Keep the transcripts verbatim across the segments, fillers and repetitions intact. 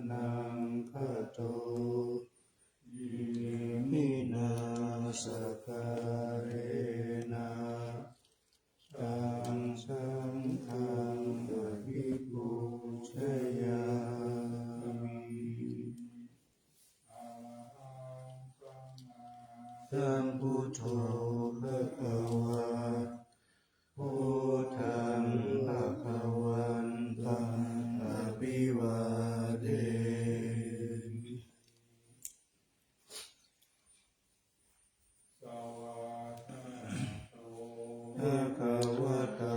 nāgato iminā sakkārena taṃ saṅghaṃ abhipūjayāmi. Sambuddho bhagavā, buddhaṃ bhagavantaṃ abhivādemi. Svākkhāto bhagavatā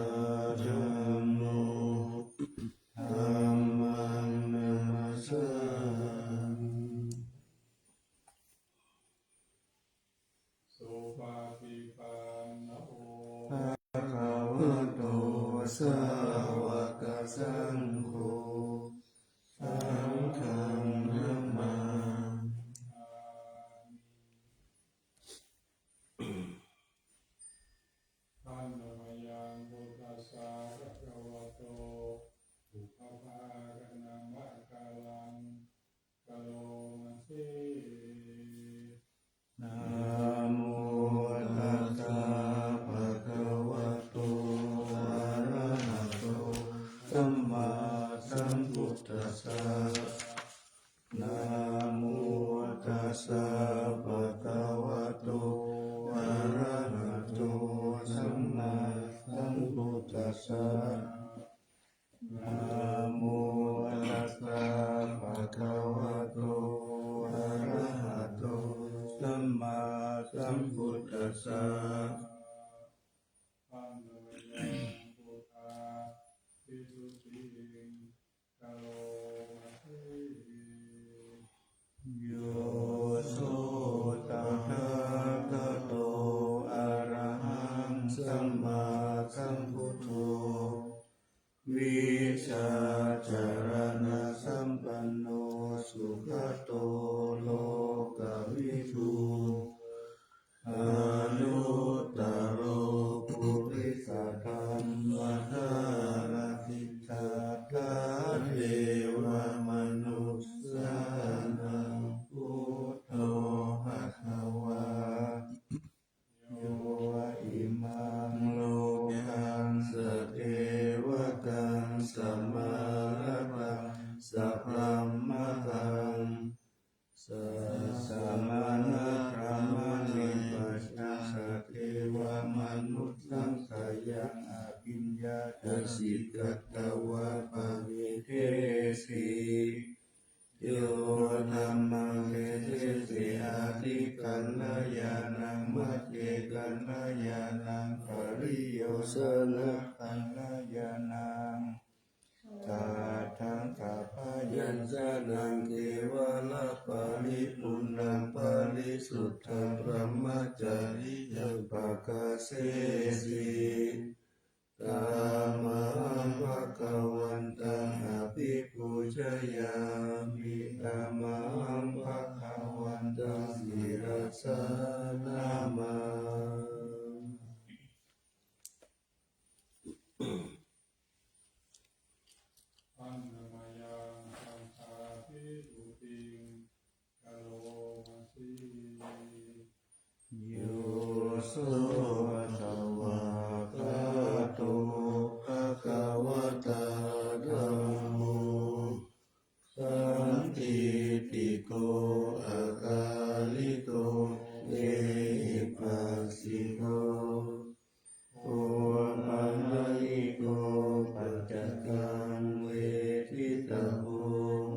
dhammo, dhammaṃ namassāmi. Supaṭipanno bhagavato sāvakasaṅgho, saṅghaṃ namāmi. Handa mayaṃ buddhassa bhagavato pubbabhāganamakāraṃ karoma se. Namo tassa bhagavato arahato sammāsambuddhassa. Namo tassa bhagavato arahato sammāsambuddhassa. Namo tassa bhagavato arahato sammāsambuddhassa. Handa mayaṃ buddhavistutiṃ karoma se. Yo so tathāgato arahaṃ sammāsambuddho vijjācaraṇasampanno sugato lokavidū anuttaro purisadammasārathi satthā devamanussānaṃ buddho bhagavā. Yo imaṃ lokaṃ sadevataṃ samārataṃ sabrahmataṃ sassamaṇabrāhmaṇipajaṃ sadevamanussaṃ sayaṃ abhiññāya sikkhitvā pavedesi. Yo dhammaṃ desesi ādi kalyāṇaṃ, majjhe kalyāṇaṃ, pariyosānakalyāṇaṃ, tathāgatobhyāsakānaṃ kevalaparipuṇṇaṃ parisuddhabrahmacariyaṃ pakāsesi. Tamahaṃ bhagavantaṃ abhipūjayāmi. Tamahaṃ bhagavantaṃ sirasā namāmi. Handa mayaṃ saṅghābhistutiṃ karoma se. Yo so svākkhāto bhagavatā dhammo sandiṭṭhiko akāliko ehipassiko opanayiko paccattaṃ veditabbo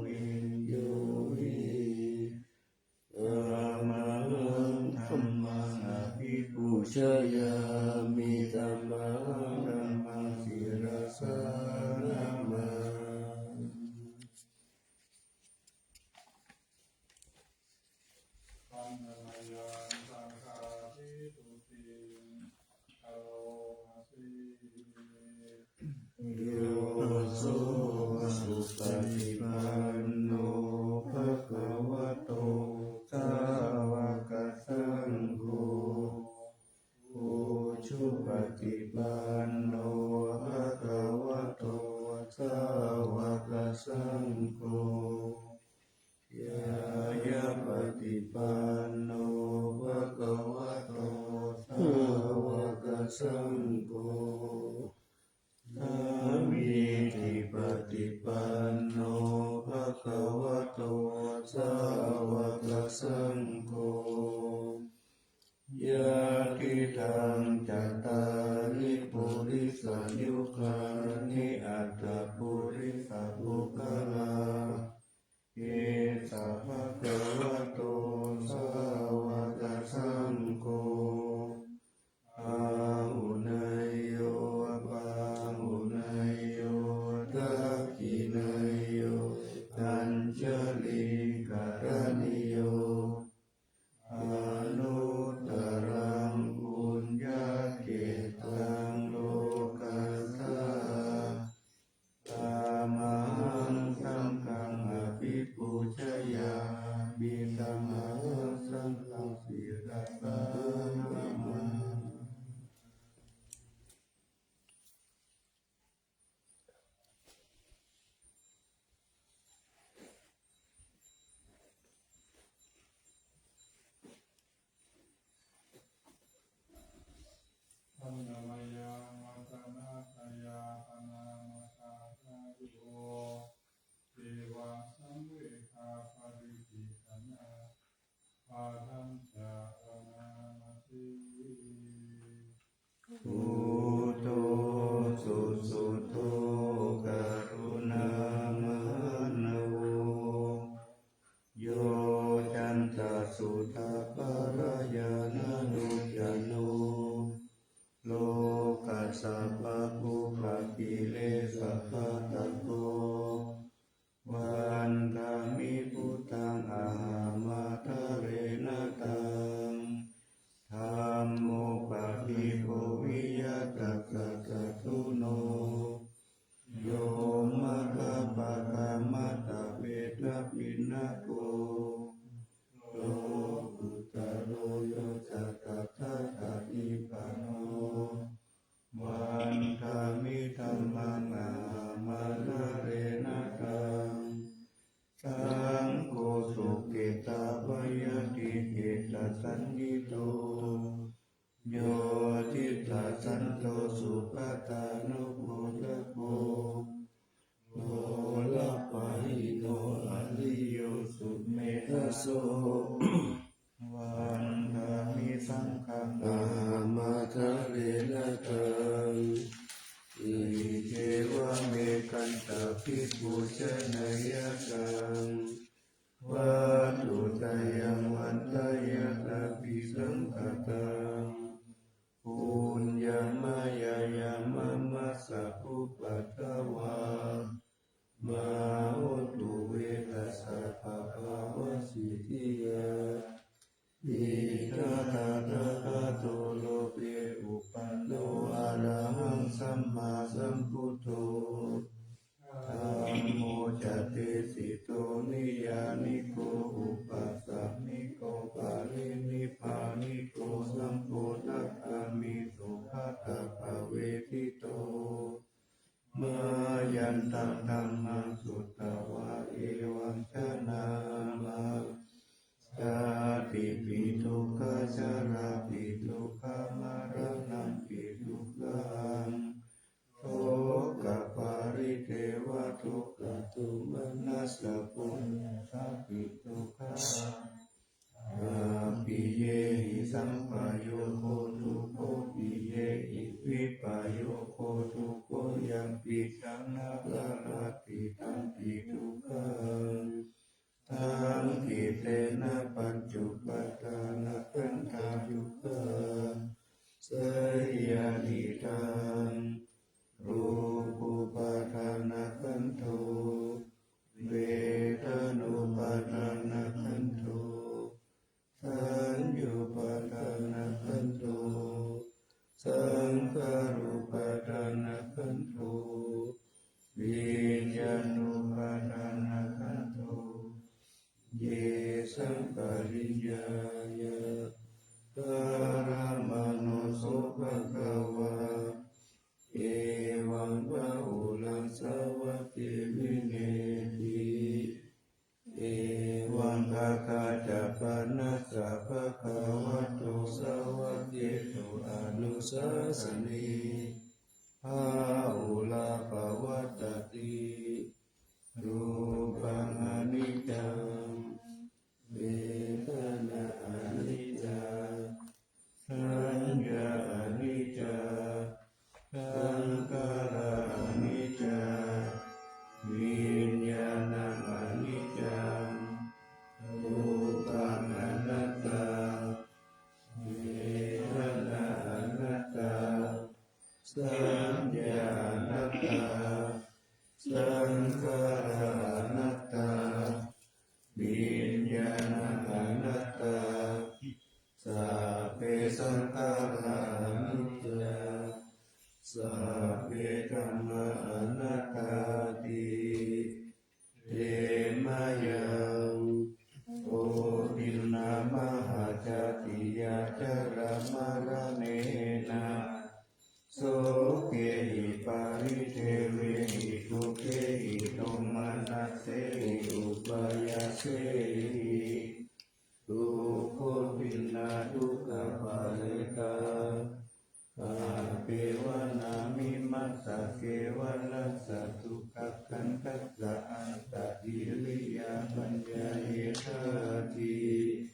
viññūhi. Tamahaṃ dhammaṃ abhipūjayāmi. Tamahaṃ dhammaṃ sirasā namāmi. Handa mayaṃ saṅghābhistutiṃ karoma se. Yo so supaṭipanno bhagavato sāvakasaṅgho, ujupaṭipanno bhagavato sāvakasaṅgho, bhagavato sāvakasaṅgho. Yadidaṃ cattāri purisayugāni aṭṭha purisapuggalā, esa bhagavato sāvakasaṅgho, āhuneyyo pāhuneyyo dakkhiṇeyyo añjalikaraṇīyo anuttaraṃ puññakkhettaṃ lokassāti. Tamahaṃ saṅghaṃ abhipūjayāmi. Tamahaṃ saṅghaṃ sirasā namāmi. Annamāya madanācāya anāmatā cātulo, devā samvedhaparittāna padañca anāmatī. Buddho susuddho karuṇāmahaṇṇavo, yoccantasuddhaparayanānuggino, lokassa pāpūpakilesaghātako, vandāmi buddhaṃ ahamatharena taṃ. Dhammo paṭibbojiyatassa satthuno, yo maggappaṭamatthapetthapiṇṇako, lokuttaro yo ca tathāgata nibbāno, vandāmi dhammaṃ ahamatharena taṃ. Saṅgho soketabayātiseṭṭhasaññito, yo diṭṭhasanto supattānubhūtako, borapāhino ariyo sumetthaso, vandāmi saṅghaṃ ahamatharena taṃ. Iccevamekantabhipūjanīyasaṅghaṃ, vatthuttayaṃ vandeyyatabhisaṅkhataṃ, puññamayāya mama sabbupaddavā, mā hontu ve tassa pāpāvasiddhiyā. Itiha tathāgato loke uppanno arahaṃ sammāsambuddho, dhammo ca desito niyyāniko upāsamiko parinibbāniko sambodhagāmi sugatappavedito. Mayantaṃ dhammaṃ sutvā evaṃ janāma, jātipi dukkhā jarāpi dukkhā maraṇampi dukkhaṃ, sokaparidevadukkhadomanassupāyāsāpi dukkhā, appiyehi sampayogo dukkho piyehi vippayogo dukkho yampicchaṃ na labhati tampi dukkhaṃ, saṅkhittena pañcupādānakkhandhā dukkhā. Seyyathīdaṃ, rūpupādānakkhandho, vedanupādānakkhandho, saññupādānakkhandho, saṅkhārupādānakkhandho, viññāṇupādānakkhandho. Yesaṃ pariññāya karamāno so bhagavā, evaṃ bahulaṃ sāvake vineyyāti. Evaṃ kākāca panassa bhagavato sāvakesu anusāsanī, bahulā pavattati. Rūpaṃ aniccā Saññā anattā, saṅkhārā anattā, viññāṇaṃ anattā, sabbe saṅkhārā aniccā, sabbe dhammā anattāti. Te mayaṃ koṇḍinnā mahāsāsiyā, jalāmaraṇena, sokehi paridevehi, dukkhehi domanassehi upāyāsehi, dukkhopiṇṇadukkhaphaletā, appeva na vimuttassaṃ, kevalassa dukkhakhandhassa, antattiriyaṃ paññāyeva ṭhāti.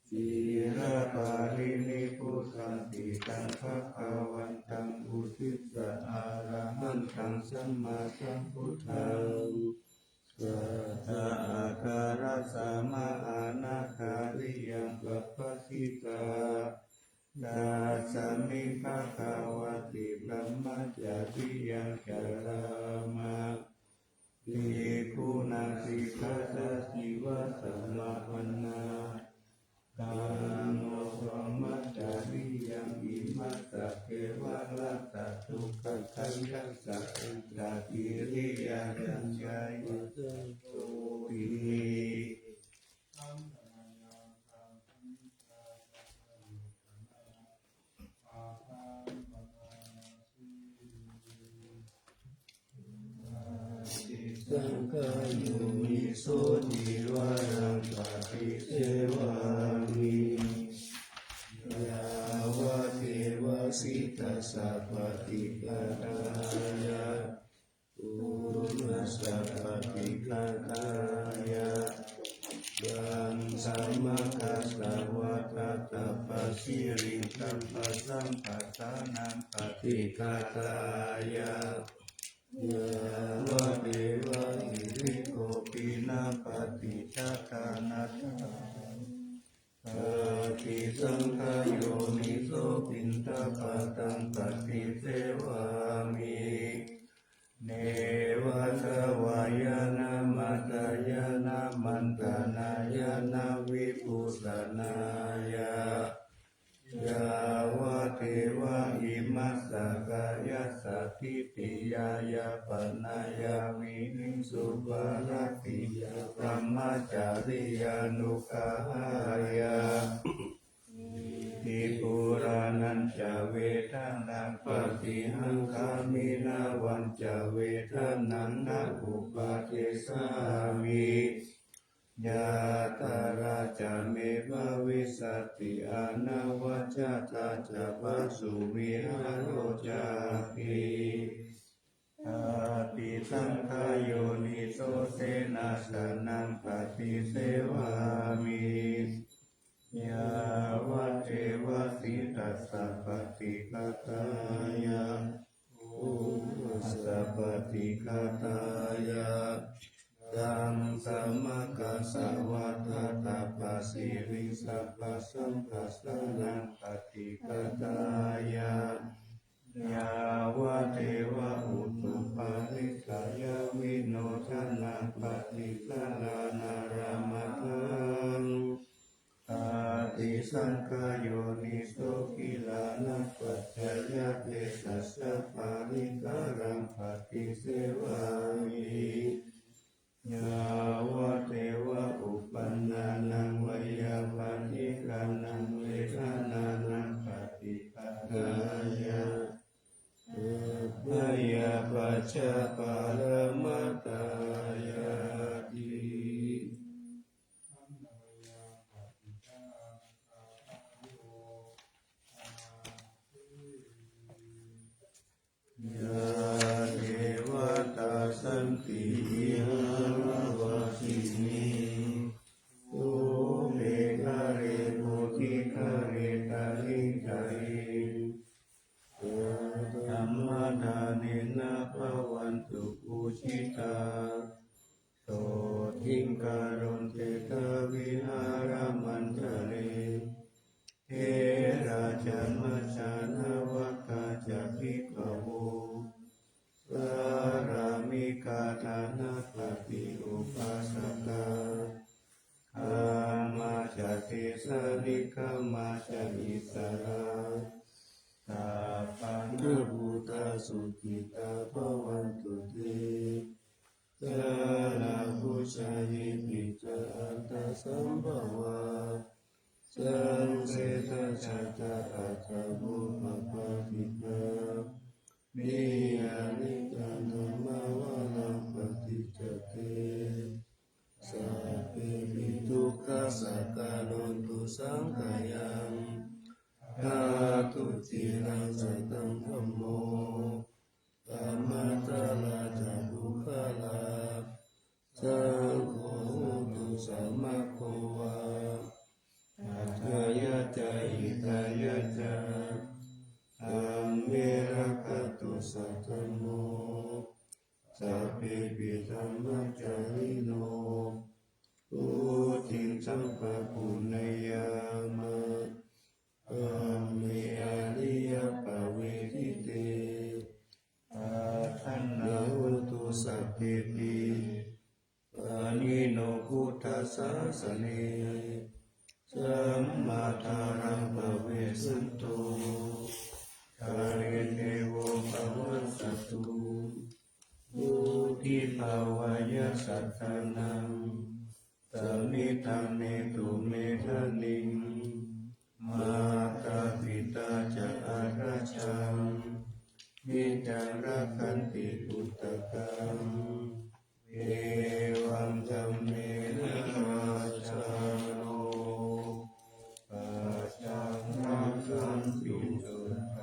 Ciraparinibbutanti, taṃ bhagavantaṃ uddissa, arahantaṃ sammāsambuddhaṃ, satta akārassa mahānagariyaṃ, pabbajitā tasmiṃ bhagavati, brahmacariyaṃ carāma, bhikkhūnaṃ sikkhāya jivasamapanā. Taṃ no brahmacariyaṃ, vimuttassaṃ, kevalassa dukkhakhandhassa, antattiriyaṃ paññāyeva ṭhāti. Paṭisaṅkhā yoniso, cīvaraṃ paṭisevāmi, yāvadeva sītassa paṭighātāya, uṇhassa paṭighātāya, taṃ samaggāsvā, tattha pasiriṃ, sabbasampattānaṃ paṭighātāya, yāvadeva hirikopinapaṭicchādanatthaṃ. Paṭisaṅkhā yoniso, piṇḍapātaṃ paṭisevāmi, neva davāya na madāya na maṇḍanāya na vibhūsanāya, yāvadeva imassa kāyassa ṭhitiyā yāpanāya vihiṃsuparatiyā brahmacariyānuggahāya, iti purāṇañca vedanaṃ paṭihaṅkhāmi, navañca vedanaṃ na uppādessāmi, yātrā ca me bhavissati anavajjatā ca phāsuvihāro cāti. Paṭisaṅkhā yoniso, senāsanaṃ paṭisevāmi, yāvadeva sītassa paṭighātāya, uṇhassa paṭighātāya, taṃ samaggāsvā, tattha pasiriṃ, sabbasampattā- -naṃ paṭighātāya, yāvadeva utuparissayavinodanaṃ paṭisallānārāmatthaṃ. Paṭisaṅkhā yoniso, gilānapaccayabhesajjaparikkhāraṃ paṭisevāmi, yāvadeva uppannānaṃ veyyābādhikānaṃ vedanānaṃ paṭighātāya, abyāpajjhaparamatāyāti. Yā devatā santi vihāravāsinī, thūpe ghare bodhighare tahiṃ tahiṃ, tā dhammadānena bhavantu ca nikkhamā ca issarā, sappāṇabhūtā sukhitā bhavantu te. Jalābujā yepi ca aṇḍasambhavā, saṃsedajātā athavopapātikā, niyyānikaṃ dhammavaraṃ paṭicca te, sabbepi dukkhassa karontu saṅkhayaṃ. Ṭhātu ciraṃ sataṃ dhammo, dhammaddharā ca puggalā, saṅgho hotu samaggo va, atthāya ca hitāya ca. Amhe rakkhatu saddhammo, sabbepi dhammacārino, vuḍḍhiṃ sampāpuṇeyyāma, amhe ariyappavedite. Pajānātu sabbepi, pāṇino buddhasāsane, sammā dhāraṃ pavecchanto, kāle devo pavassatu. Vuḍḍhibhāvāya sattānaṃ, samiddhaṃ netu medaniṃ, mātā pitā ca atrajaṃ, niccaṃ rakkhanti puttakaṃ, evaṃ dhammena rājāno, pajaṃ rakkhanti puttakaṃ.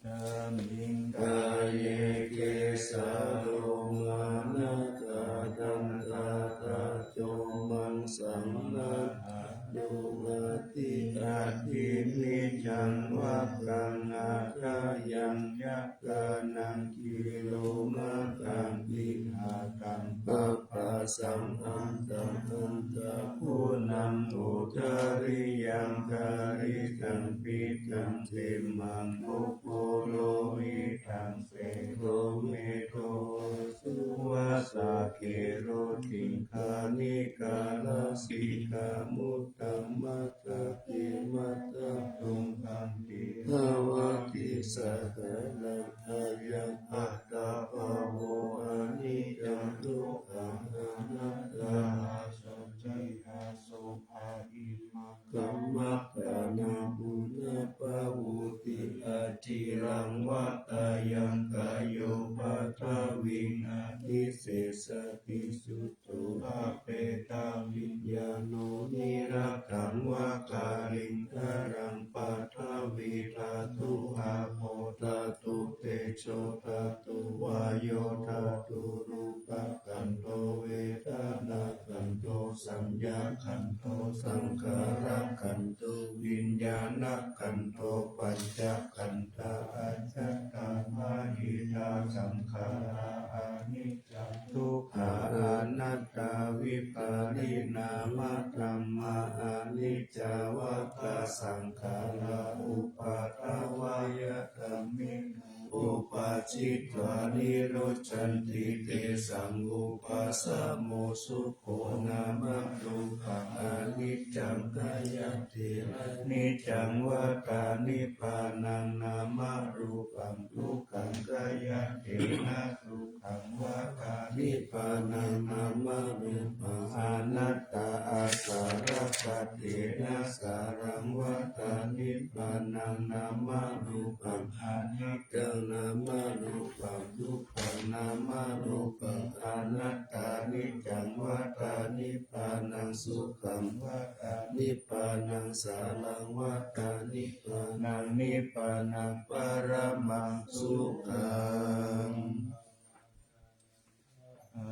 Yasmiṃ kāye kesā lomā nakhā dantā taco maṃsaṃ nahāro aṭṭhī aṭṭhimiñjaṃ vakkaṃ atthāyaṃ yakkhānaṃ kilomakaṃ vihāraṃ papphāsaṃ antaṃ antaguṇaṃ udariyaṃ haritaṃ pittaṃ dimmaṃ kupho lohitaṃ sedo medo vasū vasā kirotiṃ kaṇikā lasikā muttamanthakimanthaṃ tuṅgaṃ tiṇhavādisakaraṃ ayaṃ attabhāvo aniccaṃ dukkhaṃ anattā asañcī aso bhāvimāgamappannā punabbhavoti. Aciraṃ vatayaṃ kāyo paṭhaviṃ adhisessati chuddho appetaviññāṇo niratthaṃ va kāliṃ kālaṃ paṭhavīdhātu āpo dhātu tejo dhātu vāyo dhātu rūpakhandho vedanā khandho saññākhandho saṅkhārakhandho viññāṇakhandho pañcakkhandhā ajjhattā bahiddhā saṅkhārā aniccā dukkhā anattā vipariṇāmadhammā aniccā vata saṅkhārā uppādavayadhammino uppajjitvā nirujjhanti tesaṃ vūpasamo sukho nāma rūpaṃ aniccaṃ khayatthe aniccaṃ vata nibbānaṃ nāma rūpaṃ dukkhaṃ khayatthe na sukhaṃ vata nibbānaṃ nāma rūpaṃ anattā asarakatena saraṃ vata nibbānaṃ nāma rūpaṃ aniccaṃ nāma rūpaṃ dukkhaṃ nāma rūpaṃ anattā niccaṃ vata nibbānaṃ sukhaṃ vata nibbānaṃ saraṃ vata nibbānaṃ nibbānaṃ paramaṃ sukhaṃ.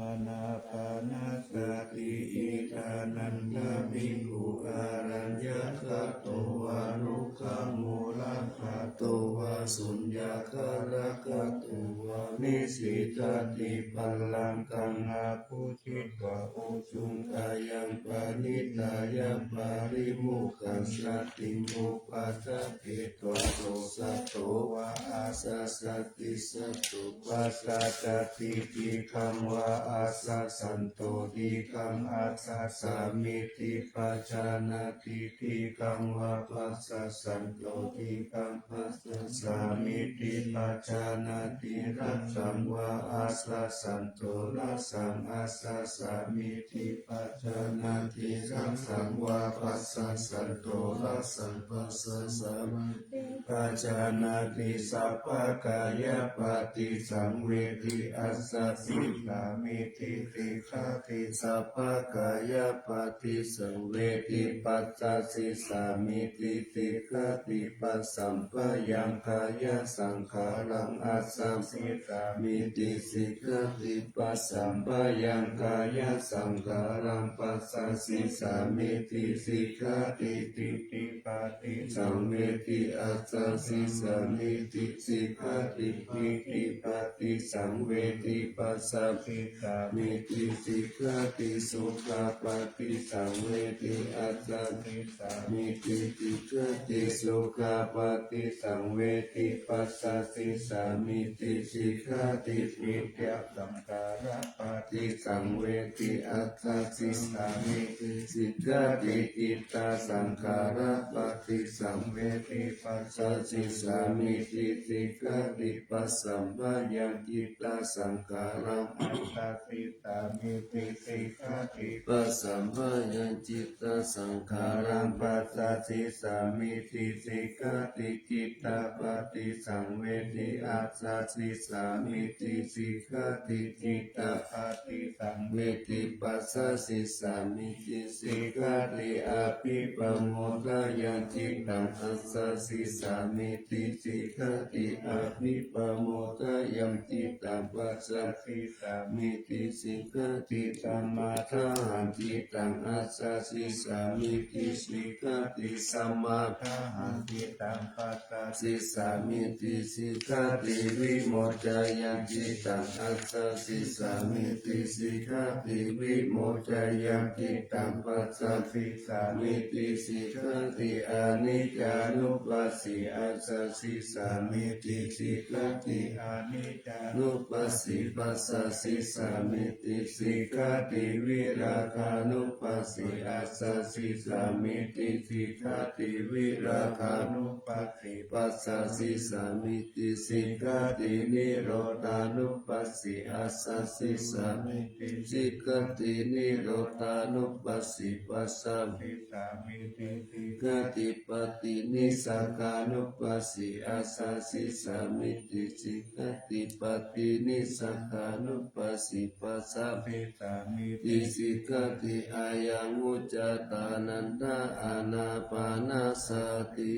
Ānāpānasati. Idha nañca bhikkhu araññagato vā rukkhamūlagato vā suññāgāragato vā nisīdati pallaṅ kaṃ āpūjitva ujū, ayaṃ panitāya parimokkhāya satiṃ upaṭṭhapetvā. So satto vā assa satisatthu, pacchā sati dīghaṃ vā assa santo dīghaṃ assa sāmīti, pajānāti dīghaṃ vā passa santo dīghaṃ passa sāmīti, pajānāti rassaṃ vā assa santo rassaṃ assa sāmīti, pajānāti rassaṃ vā passa santo rassaṃ passa sāmīti, pajānāti sabbakāyapaṭisaṃvedi assa sisāmīti, sikkha ti sabbakāyapaṭisaṃvedi passa sisāmīti, sikkhati passamphayaṃ kāyasaṅkhāraṃ assa sisāmīti, sikkhati passamphayaṃ kāyasaṅkhāraṃ passa sisāmīti, sikkhati diṭṭhi paṭisaṃvedi assa sisāmīti, sikkhati pītipaṭisaṃvedi passa sisāmīti, sikkhati sukhapaṭisaṃvedi assa sisāmīti, sikkhati sukhapaṭisaṃvedi passa sisāmīti, sikkhati piccasaṅkhārapaṭisaṃvedi assa sisāmīti, sikkhati cittasaṅkhārapaṭisaṃvedi passa sisāmīti, sikkhati passamphayaṃ cittasaṅkhāraṃ assa sisāmīti, sikkhati passamphayaṃ cittasaṅkhāraṃ passa sisāmīti, sikkhati cittapaṭisaṃvedi assa sisāmīti, sikkhati cittapaṭisaṃvedi passa sisāmīti, sikkhati abhipamodāya cittaṃ assa sisāmīti, sikkhati abhipamodāya cittaṃ passa sisāmīti, sikkhati samādāya cittaṃ assa sisāmīti, sikkhati samādāya cittaṃ passa sisāmīti, sikkhati vimocāya cittaṃ assa sisāmīti, sikkhati vimocāya cittaṃ passa sisāmīti, sikkhati aniccānupassī assa sisāmīti, sikkhati aniccānupassī passa sisāmīti, sikkhati virāgānupassī assa sisāmīti, sikkhati virāgānupassī passa sisāmīti, sikkhati nirodhānupassī assa sisāmīti, sikkhati nirodhānupassī passa sisāmīti, sikkhati paṭinissagānupassī assa sisāmīti, sikkhati paṭinissagānupassī passa sisāmīti, sikkhati ayaṃ vuccatā ānanda ānāpānasati.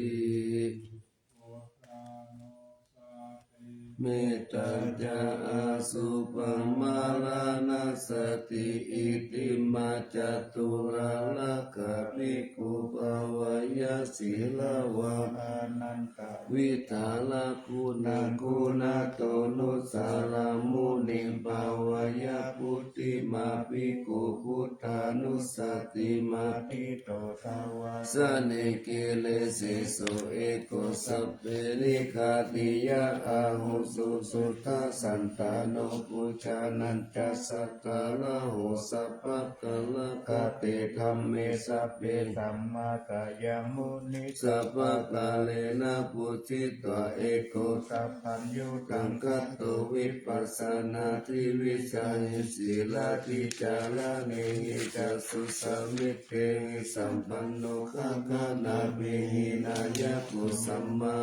Mettā ca asubhaṃ maraṇasati. Itimā catulārāgā bhikkhū bhāweyya sīlavā ānanda vidhālaguṇaguṇato nusāraṃ muni bhāweyya. Phuṭṭhimā bhikkhu buddhānussatimatthi to savāsane kilesī so ekā sabbe nikkhatiyā ahuṃ susuddhā santāno pujānañca sattāraho sabbakālakatthi dhamme sabbe sammā dāyā munī sabbakālena pūjitā eko sabbaññutaṃ katvā vipassanādī vicarehi sīlādhicāraṇehi ca susamitehi sampanno gāganābhidhāyako sammā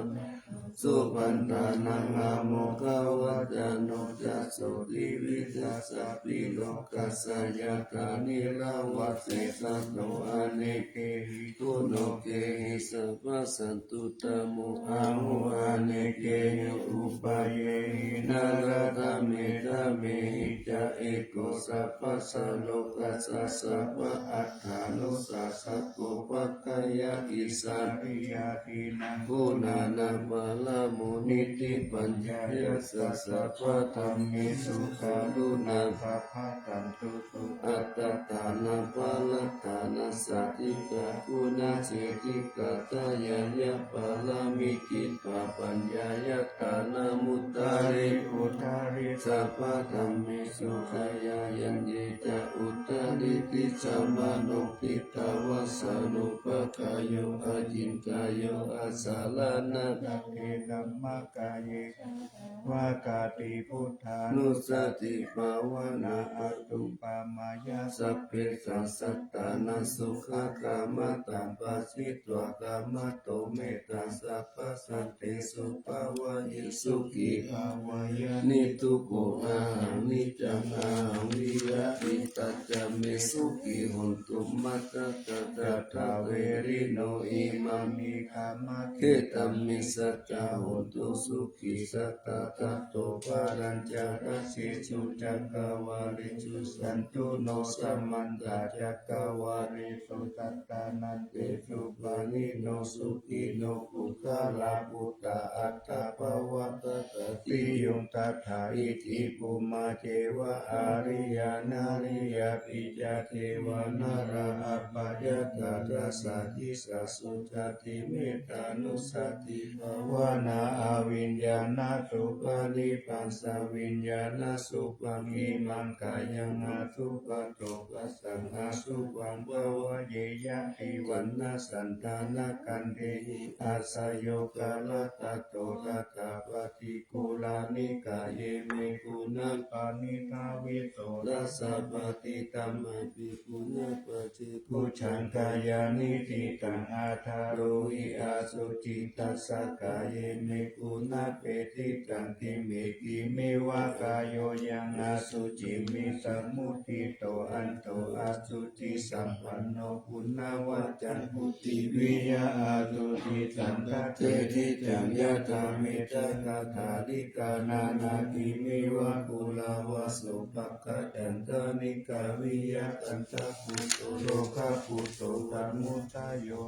supaṇṇānaṃ āmokavacano ca so tividhasappi lokassa yathā nirāvā seṭṭho anekehi guṇokehi sabbasantuttamo ahu anekehi upayehi naradhammedhammehi ca eko sabbasā lokassa sabba atthānussāsako paccayyāni sāriyādīnaṃ guṇānaṃ paramo nitipajjāya, sabbadhammesu karuṇā, sabbasantu attānapparattāna, sādhikā guṇaseṭṭhikā, dāyāya pāramī khipā, paññāya dānamuttare, udare sabbadhammesu, dāyāyanye ca uddaretti, samāno khittavā sarūpakāyo, acintayyo asallaṇhātakkhena, makāye vā kāti buddhānussatibhāvanā, asu pamāya sabbesaṃ sattānaṃ, sukhakammataṃ phāshitvā kammato, mettaṃ sabbasantesu pāvaye, sukhī bhāvaye niddukkho ahaṃ, niccaṃ ahaṃ vihāmi, tañca me sukhī hontu, mā tassa tathāverino, imaṃ me khamati, khemaṃ me sadā hontu, sukhī sadā tato, balañca dasesu cakkavāḷesu, santuṇo samantā cakkavāḷesu, sattānaṃ tesu pāṇino, sukhino puggalā, bhūtā attabhāvatātā, tīyuṃ tathā iti, bhummā ceva ariyā nariyā, pi ca devā narā apayattā, dasā disā suddhā ti, mettānussattibhāvanā, aviññāṇasubhāṇibhaṃ saviññāṇasubhaṃ, imaṃ kāyaṃ asubhato bhassaṃ, asubhaṃ bhāvaye ñātimittā, nakkhattaṃ nakkhattaṃ, asayo kālattato, tathāpatti kuḷānikāye me guṇā paṇītā, visuddhā sabbadhi dhammāpi, guṇā pañca bojjhaṅgā yā niṭṭhitaṃ, ādāro hi asuci, tassa kāye me guṇā petiṭṭhaṃ, khemeti me vā kāyo yaṃ asuciṃ visamuṭṭhito, anto asuci sampanno, guṇavaccaṃ puthiviyaṃ asuciṃ, saṅghassenidhaṃ, yathā me ca kaṭṭhārikā, nānādi me vā kulavāso, pakkaccantanikā viya, kaṇṭabhuto rogabhuto, samuddayo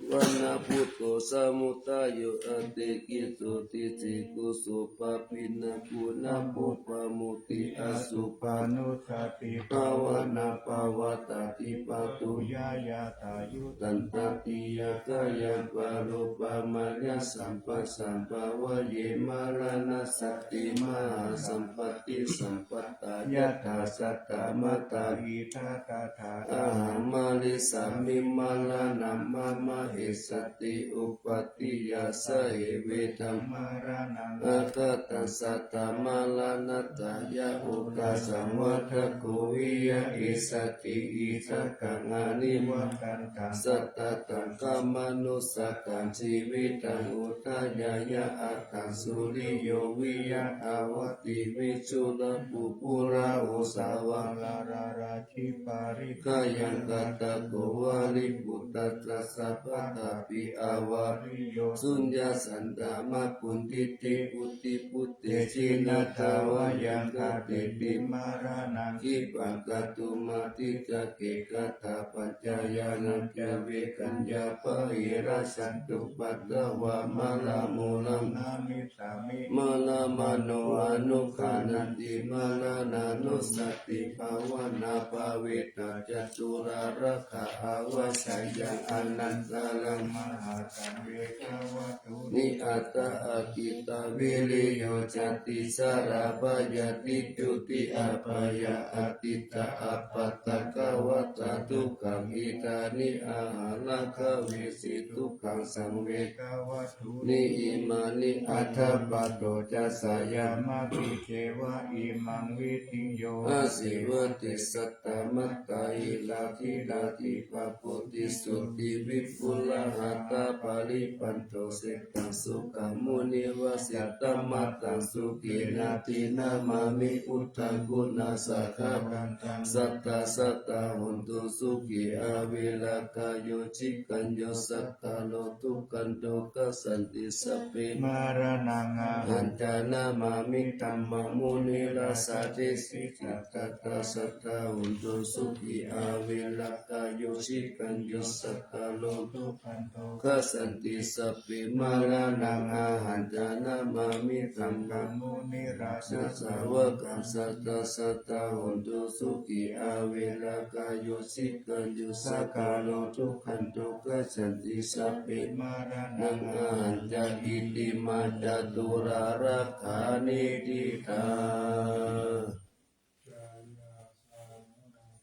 vaṇṇabhuto samuddayo, atikkiso ṭhitikuso pāpiṇhā, guṇabhū pamutti asubhanussati, bhāvanābhāvatā dīpaduttayā, yathāyutantatiyā, khayaṃ paro pamāya, sabbasambhāvaye maraṇassati, mahāsampatti sampatā, yathā saddhammattā idha tathā, ahaṃ marissāmi maraṇaṃ mama, essati upapāyā, sahevedaṃ maraṇaṃ aggahaṃ, saddhammaraṇatthāya, okāsaṃ vata ko viya, essati idhakaṃ anivaṭṭantaṃ, sattataṃ khamāno sakkaṃ, jīvitaṃ udayāya aṭṭhaṃsu, riyo viya dhavati visurabhū, pulā osavā lalā rājī, parittā yaṃ katako, valībhuta tassa paṭhaviṃ, avariyo suññasaddhammaputtite, puttiputte jinadāvayaṃ, kateti maraṇaṃ khippaṃ, kātumatthitake katha, paccayānañca vekaññā, pahīnā santupaddavā, maranaṃ maraṃ na missāmi, maraṇamappano anuggaṇhanti, maraṇānussatibhāvanā, bhāvitā ca tūlārakkhā, avajjāyaṃ anantaraṃ, mahāsaṅghe dvārattūni aṭṭha, aggitā viriyo cāti, jarābhayā mritutthi, abhayā atītā anattā, kālavattā dukkhā, khīṇāni anarghāni, vesi dukkhaṃ saṃvedanattūni, imāni aṭṭhaṃ paṭo cassa, yāmāhi ceva imaṃ vidhiṃ, yo asīvate saddamattā, hīnā dīnā dīpapuṭi, jotavipulā aṭṭhapāramitanto, sesā sukhamuninivajjitaṃ, mataṃ sukhena dinamāmi, buddhaguṇasaṅghakantaṃ, satthā sadā hontu sukhī, averā kāyo jikañño, sadā lokuttaraṃ lokaṃ santi, sabbe maraṇā ahañca namāmi, dhammaṃ munirājā desesi, satthā sadā hontu sukhī, averā kāyo jikañño, sadā lokuttaraṃ sukhanto gacchanti, sabbe maraṇaṃ ahañca namāmi saṅghaṃ munirājassa sāvakaṃ. Sadā sadā hontu sukhī averā kāyo sikkhāyuṃ, saṅkhāro dukkhando gacchanti, sabbe maraṇaṃ ahañca. Itimā caturārakkhāni ṭhitā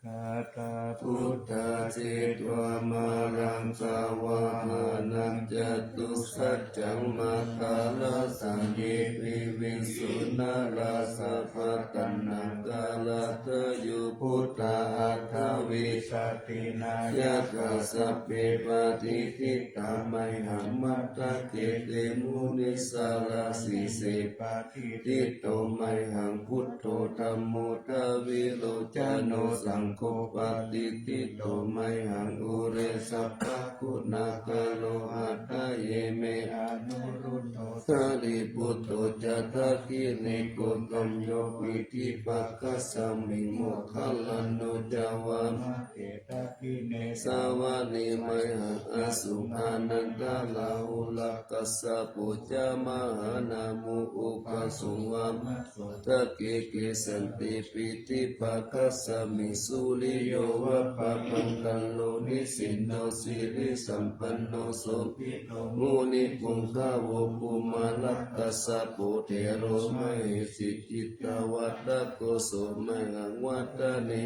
gatā buddhā jetvā māraṃ savāhanaṃ, catusaccāmattharassaṃ ye piviṃsu narāsabhā. Taṇhaṅkarādayo buddhā aṭṭhavīsati nāyakā, sabbe patiṭṭhitā mayhaṃ matthake te munissarā. Sīse patiṭṭhito mayhaṃ buddho dhammo dvilocano, saṅgho patiṭṭhito mayhaṃ ure sabbaguṇākaro. Hadaye me anuruddho sārīputto ca dakkhiṇe, koṇḍañño piṭṭhibhāgasmiṃ moggallāno ca vāma ke. Dakkhiṇe savane mayhaṃ āsuṃ ānandarāhulā, kassapo ca mahānāmo ubhāsuṃ vāmasotake. Kesante piṭṭhibhāgasmiṃ suriyo va pabhaṅkaro, nisinno sirisampanno sobhi to munipuṅgavo. Kumārakassapo thero mahesī cittavādako, so mayhaṃ vadane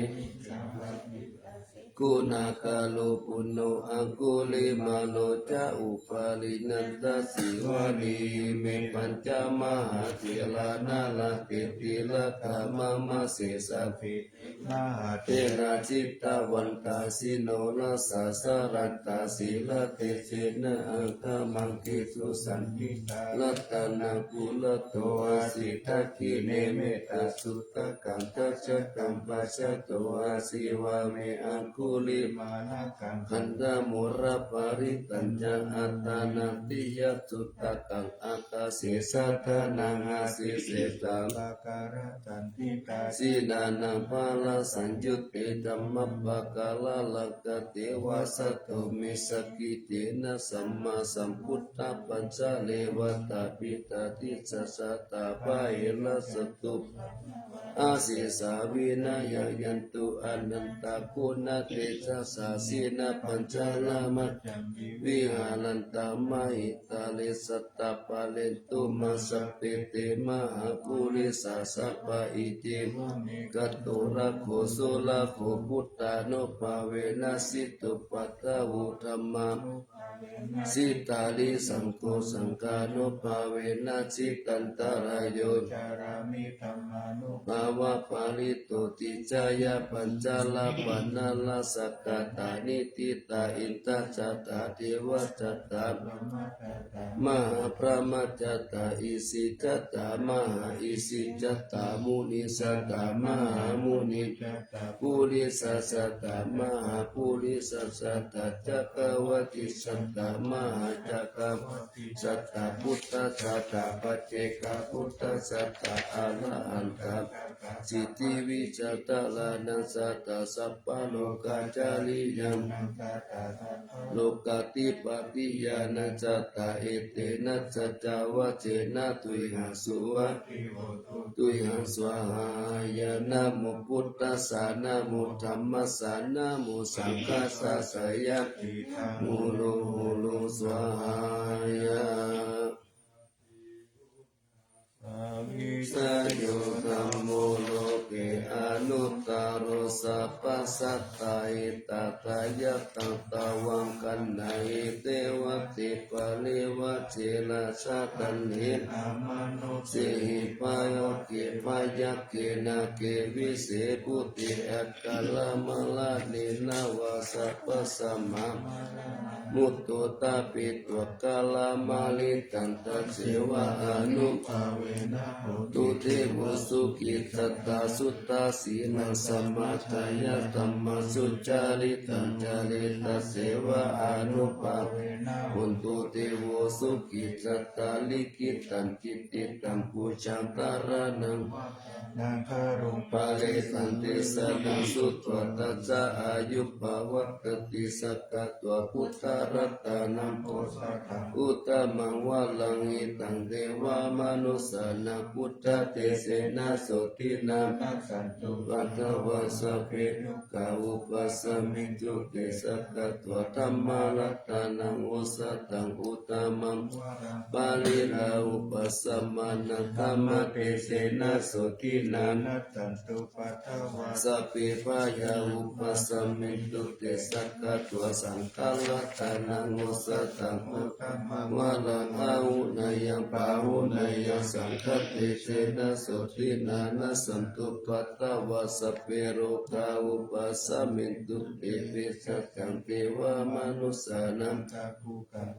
guṇākaro. Puṇṇo aṅgulimālo ca upālī nandasīvalī, ime pañca mahātherā nalāṭe tilakā mama. Sesāsīti mahātherā jitavantā jinorasā, jalantā sīlatejena aṅgamaṅgesu saṇṭhitā. Ratanaṃ purato āsi dakkhiṇe mettasuttakaṃ, dhajaggaṃ pacchato āsi vāme aṅgulimālakaṃ. Khandhamoraparittañca āṭānāṭiyasuttakaṃ, ākāse chadanaṃ āsi sesā pākārasaṇṭhitā. Jinānaṃ balasaṃyutte dhammapākāralaṅkate, vasato me sakiccena sammāsambuddhapañjare. Vātapittādisañjātā bāhirajjhattupaddavā, asesā vinayaṃ yantu anantaguṇatejasā. Jinapañjaramajjhamhi viharantā mahītale, sattappālentu mā sabbe te mahāpurisāsabhā. Iccevam me gandhabbo surakkho, buddhānubhāvena jitupaddavo, dhammānubhāvena jitārisaṅgho, saṅghānubhāvena jitantarāyo, carāmi dhammānubhāvapālito. Ticcayapañjarapāṇālasakkatā niṭṭhitā, indajattā devā jattā brahmā jattā mahābrahmā jattā, isī jattā mahāisī jattā, munī jattā mahāmunī jattā, purisā jattā mahāpurisā jattā, cakkavatī jattā mahācakkavatī jattā, buddhā jattā paccekabuddhā jattā, arahantā jattā siddhivijjādharānaṃ jattā, sabbalokacāriyānaṃ jattā, sabbalokadhipatiyānaṃ jattā. Etena saccavajjena tuyhaṃ suvatthi hotu, tuyhaṃ svāhāya. Namo buddhassa, namo dhammassa, namo saṅghassa, jayasiddhi hotu, hotu svāhāya. Vijayo dhammo loke anuttaro, sabbasattahitatthāya, taṃ tvaṃ gaṇhāhi devate, parivajje rājadaṇḍe, amanussāhi pāvake, byagghe nāge vise bhūte, akālamaraṇena vā sabbasmā mutto tāpetvā, kālamāritaṃ tasseva ānubhāvena hotu devo sukhī. Sadā suddhasīlaṃ samādāya dhammaṃ sucaritaṃ care, tasseva ānubhāvena hotu devo sukhī. Sadā likkhitaṃ cintitaṃ pūjaṃ dhāraṇaṃ nāgaruṃ parittaṃ desanaṃ sutvā, tassa āyuppavaḍḍhanti. Sakkatvā buddharatanaṃ osathaṃ uttamaṃ varaṃ, hitaṃ devamanussānaṃ, buddhatejena sotthinā, nassantupaddavā sabbe, dukkhā vūpasamentu te. Sakkatvā dhammaratanaṃ osathaṃ uttamaṃ varaṃ, pariḷāhūpasamanaṃ, dhammatejena sotthinā, nassantupaddavā sabbe, bhayā vūpasamentu te. Sakkatvā saṅgharatanaṃ osathaṃ uttamaṃ varaṃ, āhuneyyaṃ pāhuneyyaṃ, saṅghatejena sotthinā, nassantupaddavā sabbe, rogā vūpasamentu te. Bhejaggaṃ devamanussānaṃ,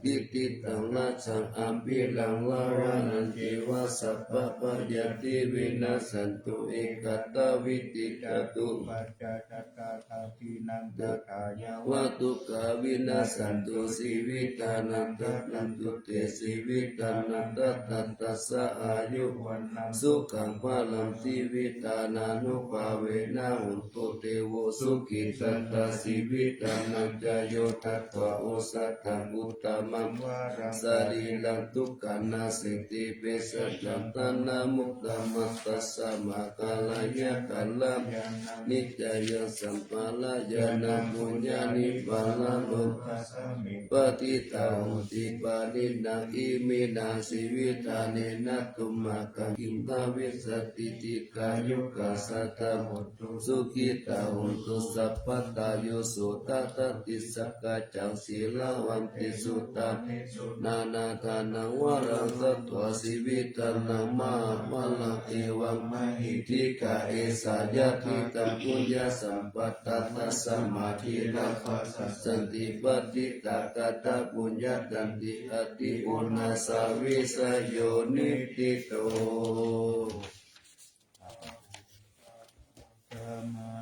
diṭṭhidaṃ rajaṃ averaṃ, ravanaṃ ceva sabbabhayāti, vinassantu ekadā vidhikā. Duppajaṃ ca tassa dīnaṃ, yadā yāva dukkhā vinassantu, jīvitānantavassāni te. Jīvitānantadantassa āyu vaṇṇaṃ sukhaṃ balaṃ, jīvitānānubhāvena hotu devo sukhitattā. Jīvitānañca yo datvā osathaṃ uttamaṃ varaṃ, sarīraṃ dukkhā nassanti, vesañca taṇhā muttamattha. Samādareyya kalyāṇaṃ, niccayaṃ samādareyya, puññāni paralokasmiṃ, patiṭṭhā honti pāṇinā. Iminā jīvitānena tumhākaṃ, kiṃ bhavissati dīghāyukā sadā hontu, sukhitā hontu sabbadā. Yo sodhaddati sakkaccaṃ, sīlavantesu tādisu, nānādānaṃ varaṃ datvā, jīvitaraṃ mahābalaṃ, evammahi dīghā esā yadidaṃ puññasampadā. Tasmā dhīrā bhāsassanti, patiṭṭhā katapuññatā, ṭhitā oṇāsā vijayo niṭṭhito.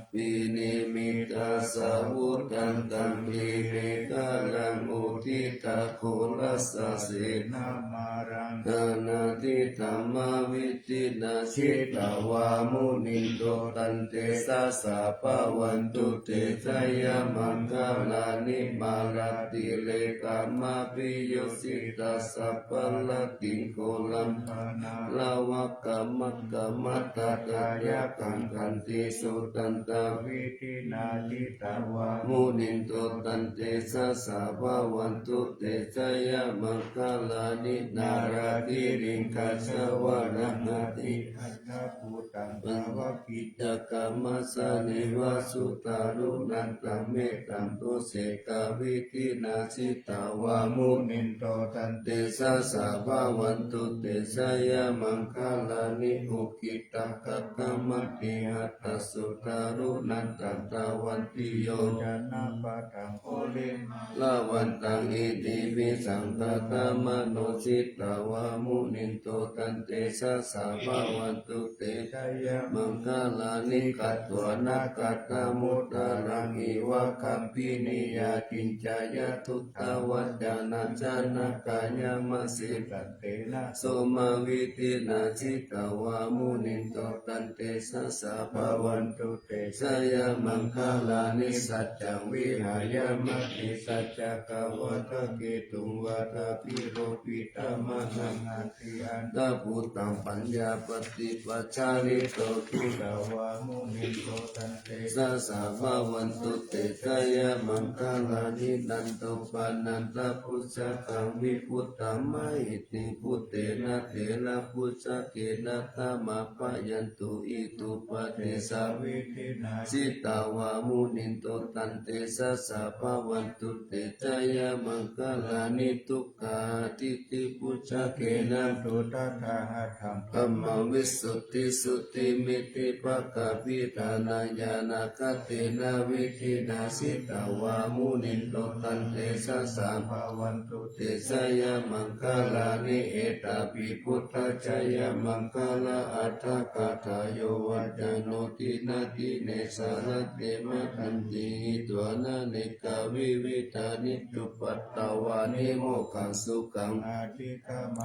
Abhinimmitasāvudhantaṃ, grīmekhalaṃ uditaghorasasenamāraṃ, dānādidhammavidhinā jitavā munindo, taṃ tejasā bhavatu te jayamaṅgalāni. Mārātirekamabhiyujjhitasabbarattiṃ, ghorampanāḷavakamakkhamathaddhayakkhaṃ, khantīsudantavidhinā jitavā munindo, taṃ tejasā bhavatu te jayamaṅgalāni. Nāḷāgiriṃ gajavaraṃ atimattabhūtaṃ, dāvaggicakkamasanīva sudāruṇantaṃ, mettambusekavidhinā jitavā munindo, taṃ tejasā bhavatu te jayamaṅgalāni. Ukkhittakhaggamatihatthasudāruṇantaṃ, dhāvantiyojanapathaṅgulimālavantaṃ, iddhībhisaṅkhatamano jitavā munindo, taṃ tejasā bhavatu te jayamaṅgalāni. Katvāna kaṭṭhamudaraṃ iva gabbhinīyā, ciñcāya duṭṭhavacanaṃ janakāyamajjhe, santena somavidhinā jitavā munindo, taṃ tejasā bhavatu te jayamaṅgalāni. Saccaṃ vihāya matisaccakavādaketuṃ, vādābhiropitamanaṃ atiandhabhūtaṃ, paññāpadīpajalito jitavā munindo, taṃ tejasā bhavatu te jayamaṅgalāni. Nandopanandabhujagaṃ vibudhaṃ mahiddhiṃ, puttena therabhujagena damāpayanto, iddhūpadesavidhinā jitavā munindo, taṃ tejasā bhavatu te jayamaṅgalāni. Duggāhadiṭṭhibhujagena sudaṭṭhahatthaṃ, brahmaṃvisuddhijutimiddhibakābhidhānaṃ, ñāṇāgadena vidhinā jitavā munindo, taṃ tejasā bhavatu te jayamaṅgalāni. Etāpi buddhajayamaṅgalaaṭṭhagāthā, yo vācano dinadine sarate matandī, hitvānanekavividhāni cupaddavāni, mokkhaṃ sukhaṃ adhigameyya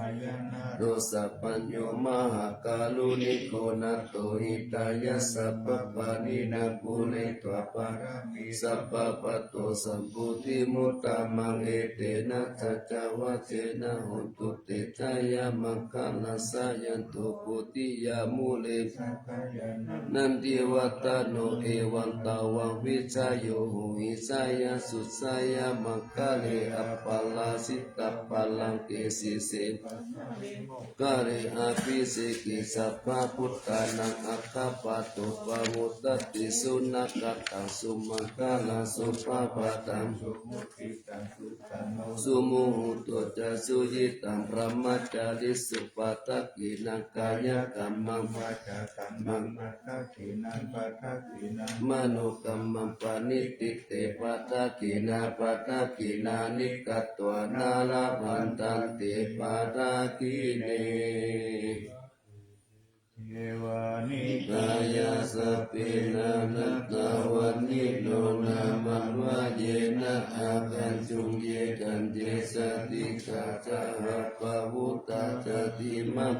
Dosapañño mahākāruṇiko nātho hitāya sabbapāṇinaṃ pūretvā pāramī sabbā patto sambodhimuttamaṃ etena saccavajjena hotu te jayamaṅgalaṃ. Jayanto bodhiyā mūle nandivaḍḍhano evaṃ tvaṃ vijayo hohi jayassu jayamaṅgale aparājitapallaṅke sīse kare abhiseke sabbabuddhānaṃ aggappatto pamodati. Sunakkhattaṃ sumaṅgalaṃ supabhātaṃ sumuhutto ca suyiṭṭhaṃ brahmacārisu padakkhiṇaṃ kāyakammaṃ vācākammaṃ manokammaṃ paṇidhī te padakkhiṇā padakkhiṇāni katvāna labhantatthe padakkhiṇe. Evaṃ hitāya sabbe nānattavaṇṇino nāmanvayena āgañchuṃ ye caññe sādhikā saha pavutthajātimakkhīlaṃ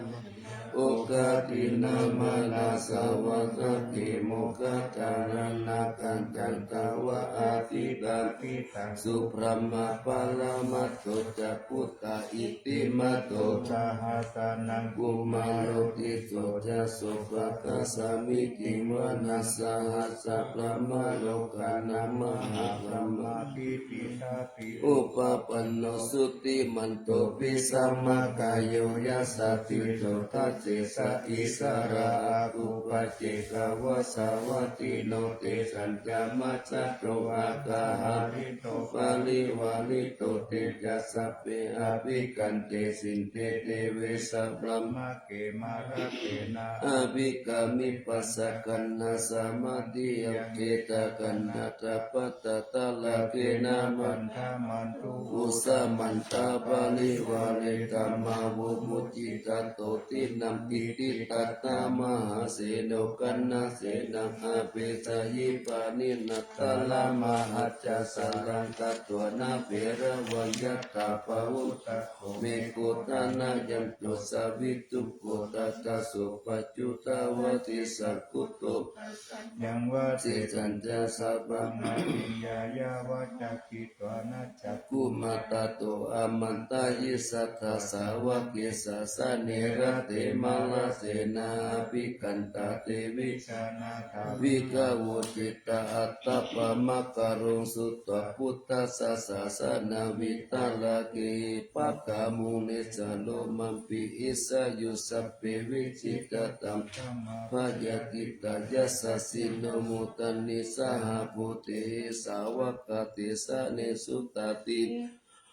oghatiṇṇamanāsavaṃ saha moggallānaṃ āgañchuṃ tvaṃ abhikkantā. Subrahmā paramatto ca puttā iddhimato saha sanaṅkumāro tisso ca sopāga sāmīciṃ vanaṃ saha sabrahmalokānaṃ mahābrahmābhitiṭṭhati. Upapanno jutimanto bhismākāyo yasassi so dasettha issarā āgū paccekavasavattino. Tesañca majjhato āga hārito parivārito te ca sabbe abhikkante. Sinde deve sabrahmake mārasenā abhikkāmi passa kaṇhassa mandiyaṃ. Etha gaṇhatha bandhatha rāgena bandhamatthu vo samantā parivāretha mā vo muñcittha sotthinnaṃ. Iti tattha mahāseno kaṇhasenaṃ apesayi pāṇinā talamāhacca saraṃ katvāna bheravaṃ. Yathā pāvussako megho thanayanto savijjuko tadā so paccudāvatti saṅkuddho asaññaṃ vāsesānañca sabbaṃ abhiññāya vācāhi dvāna cakkhumā tato āmantayi satthā sāvake sāsane rate. Mārasenā abhikkantā te vijānātha bhikkhavo cittaṃ attappaṃ akkaruṃ sutvā buddhassa sāsanaṃ vītarāgehi pakkāmuṃ nesaṃ lomampi iñjayuṃ. Sabbe vijitasaṅgāmā bhayātītā yasassino modanti saha bhūtehi sāvakā te janesutāti.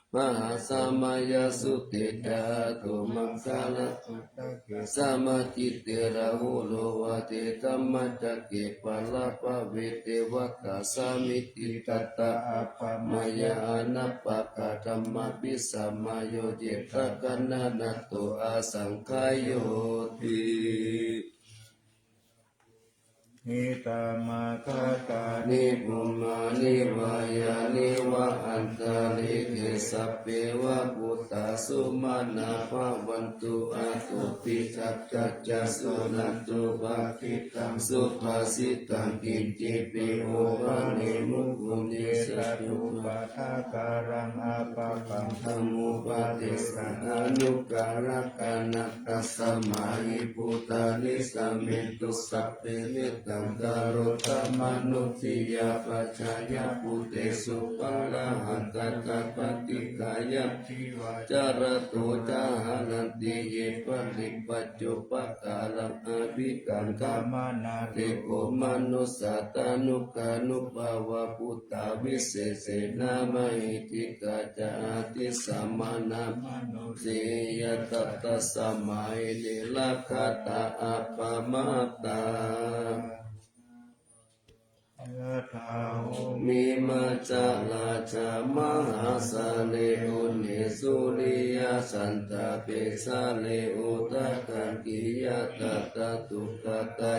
Mahāsamayasutte ca āgato maṅgalasuttake samācite Rāhulā Vācedhammacakke pālāpave devatā sāmīciṃ tattha appamāya anappakā dhammāpi samayodhitatā gaṇanaṭṭho asaṅkhāyoti. Idamaggathāni bhummāni vā yāni va antalikkhe sabbeva bhūtā sumanā bhavantu athopi sakkacca suṇantu bhāsitaṃ subhāsitaṃ kiñcipi vā paṇītaṃ paṇītaṃ paṭipakkhilaṃ satthu paṭhākāraṃ appaṭihaṃ dhammupadesaṃ anuttaraṃ gaṇantaṃ. Tasmā hi bhūtā nisāmethu sabbe mettaṃ karotha mānusiyā pajāya bhūtesu pāṇahaṃ tathāppaṭikāyampi vācārato ca haranti ye baliṃ paccu pakaraṃ abhikkāmanā te kho manussā tanukānubhāvā bhūtā visesena mahiddhikā ca atthi samaṇā manusiyā tathā tasmā hi ne rakkhatha appamattā. Bahū Mimaccārā ca mahāsālī, Uṇhisūriyasantāpe sālī, Udakaṅkhiyatātā tuṅgā ca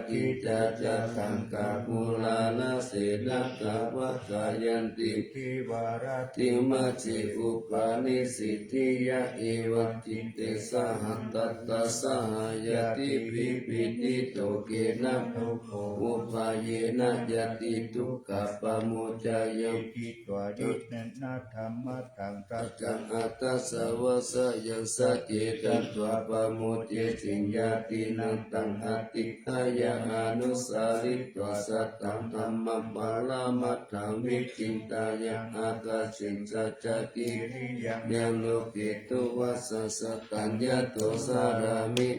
kiccā ca, Taṅkā purāṇasenā kāmā kayanti, Girivarattiṃ majjhe upanissīdiyā, Evantite sahattatā sahaññādibhi, Pīḷito khematabbo upayena, Yadi dukkhaṃ pamuccayati, Diṭṭhitvā yutthena dhammaṭṭhaṃ, Tattha atthāvasaya saccete, Taṃ tvā pamuñcīti ñātīnaṃ, Taṃ adhiṭṭheyya, anussaritvā sattham, Dhammaṃ paramatthaṃ vicindeyya, Ākāse sañcakkhati giriyaṃ, Yā loke tuvaṭaṃ sattā, Yato carāmi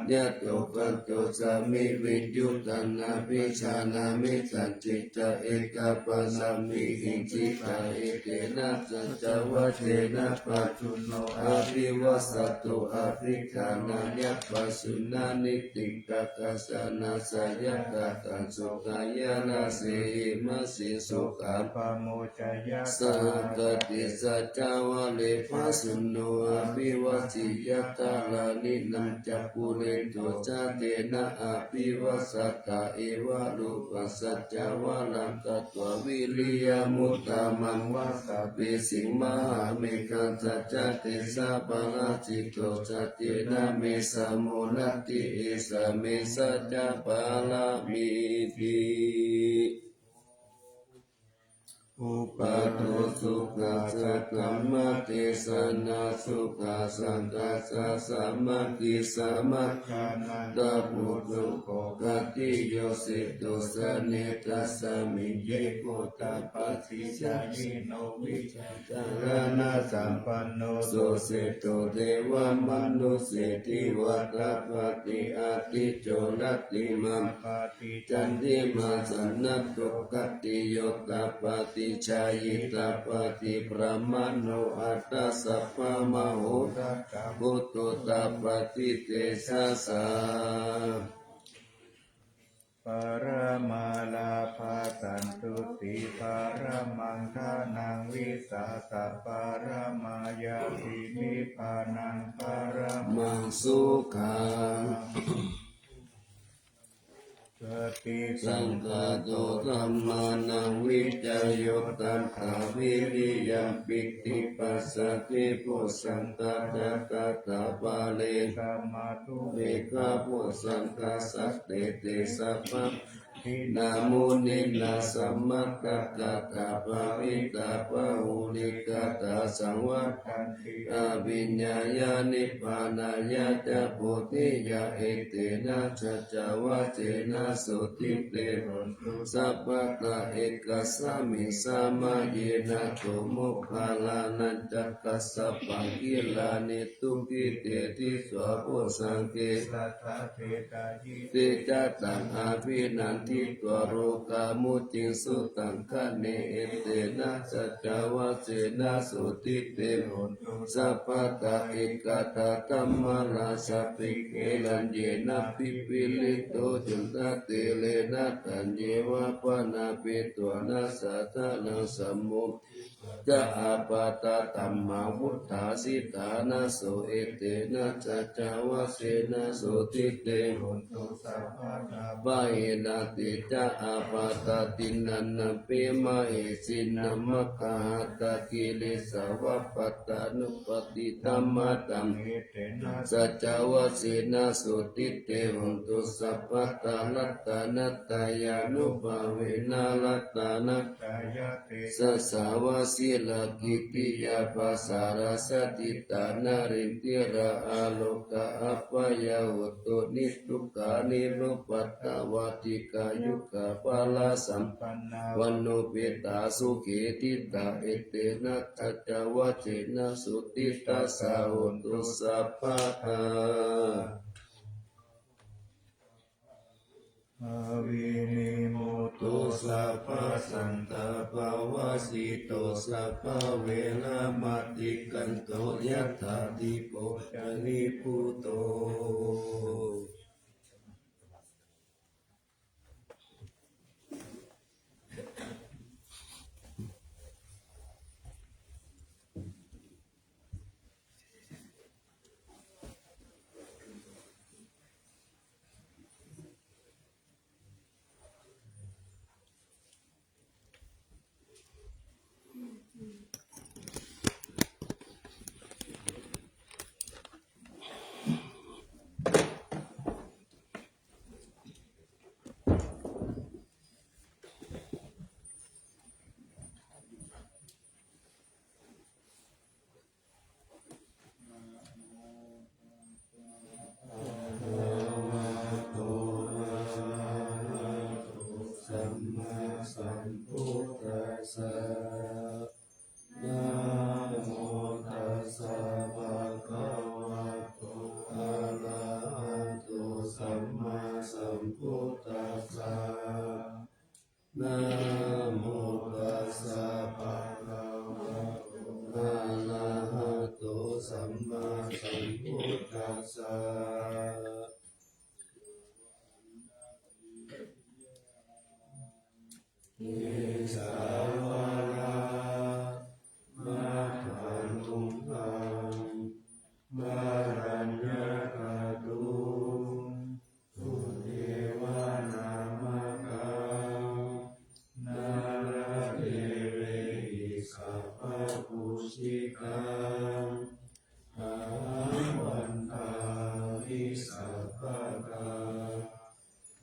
Yato paṭicchāmi viññūhaṃ, Abhijjhānāmi sañcicca, Ekapaññāpihi ṭhitā, Etena saccavajjena, Pajjunno abhivassato, Abhiṭhānāya pajjunno, Niṭṭhitaṃ kañcanasaññatā, Taṃ sukhayā dasemhi majjhe, Sokappamoc Sahagatā saccavajjena, Pajjunno abhivajjeyya, Kālāni nañca pūrentu, Saccaṃ abhivajjeyya, Evarūpaṃ saccavajjena, Katvā viriyamuttamaṃ, Vātapibbaṃ mahāmeghaṃ, Saccatejapālito, Saccena me sammo natthi, Esā me saccapāramīti. Uppādo sukhā saddhammadesanā, Sukhā saṅghassa sāmaggī, Samaggānaṃ tapo sukho, Khatti yo sito sane, Tasmiṃ ye kho tappasī, Jhāyino vijjā caraṇasampanno, Tusito devamanusseshiṃ, Vātapāti ādicco, Rattimābhāti candimā, Sannaddho khattiyo tappasī, Jhāyī tappasī brāhmaṇo, Atha sabbamahorakkho, Buddho tappasī tejasā. Paramā lābhā santuṭṭhī, paramaṃ dhanaṃ vissāsaṃ, paramā ñātī nibbānaṃ, paramaṃ sukhaṃ. Satisaṅkhāto dhammānaṃ vicayo, tattha viriyampīti passaddhi bojjhaṅgā ca, tattha pare samādhupekkhabojjhaṅgā, sattete sabbadassinā munindo sammadakkhātā, bhāvitā bahulīkatā saṃvattanti abhiññāya nibbānāya ca bodhiyā. Etena saccavajjena sotthi te hotu sabbadā. Ekasmiṃ samaye nātho Moggallānañca Kassapaṃ gilāne dukkhite disvā bojjhaṅge satta desayi. Te ca taṃ abhinanditvā rogā mucciṃsu taṅkhaṇe. Etena saccavajjena sotthi te hotu sabbadā. Ekadā dhammarājāpi gelaññenābhipīḷito, cundattherena taññeva bhaṇāpetvāna sādaraṃ, sammoditvā ca ābādhā tamhā vuṭṭhāsi ṭhānaso. Etena saccavajjena sotthi te hotu sabbadā. Pahīnanti ca ābādhā tiṇṇannampi mahesinaṃ, maggāhatakilesāva pattānuppattidhammataṃ. Etena saccavajjena sotthi te hotu sabbadā. Ratanattayānubhāvena ratanattayatejasā vajirakkhitvā sārasatthitā narindirā, arogā abyāvajo niddukkho nirupādā vā dīghāyukā balāsampannā vaṇṇaṃ upethā sukhī ṭhitā. Etena saccavajjena sotthi tassa hotu sabbadā. Avinimutto sabbasantāpavajjito, sabbaveramatikkanto yathā dīpo ca nibbuto. sambuddhassa. Namo tassa bhagavato arahato sammāsambuddhassa. Namo tassa bhagavato arahato sammāsambuddhassa. Kesavā vācanaṃ balaññakaduṃ sudevanāmakam nāḷadevehi sabbapūjitaṃ ahaṃ vandāmi sabbadā.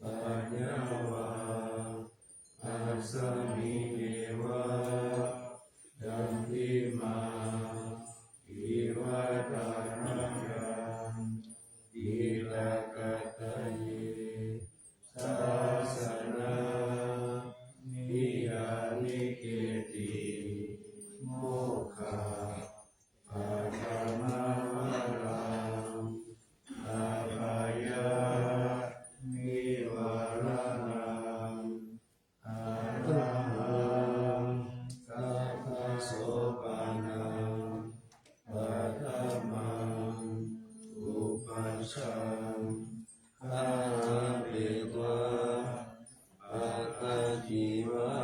Paññā vā asmiṃ evā candimā iva tarantaṃ gittakātaye sāsanamhi yā niketti mokkhapaṭhamā varaṃ abhayanivaranaṃ arahaṃ sabbasopaṇaṃ paṭhamaṃ upajjhaṃ ārabbhetvā attakīvaṃ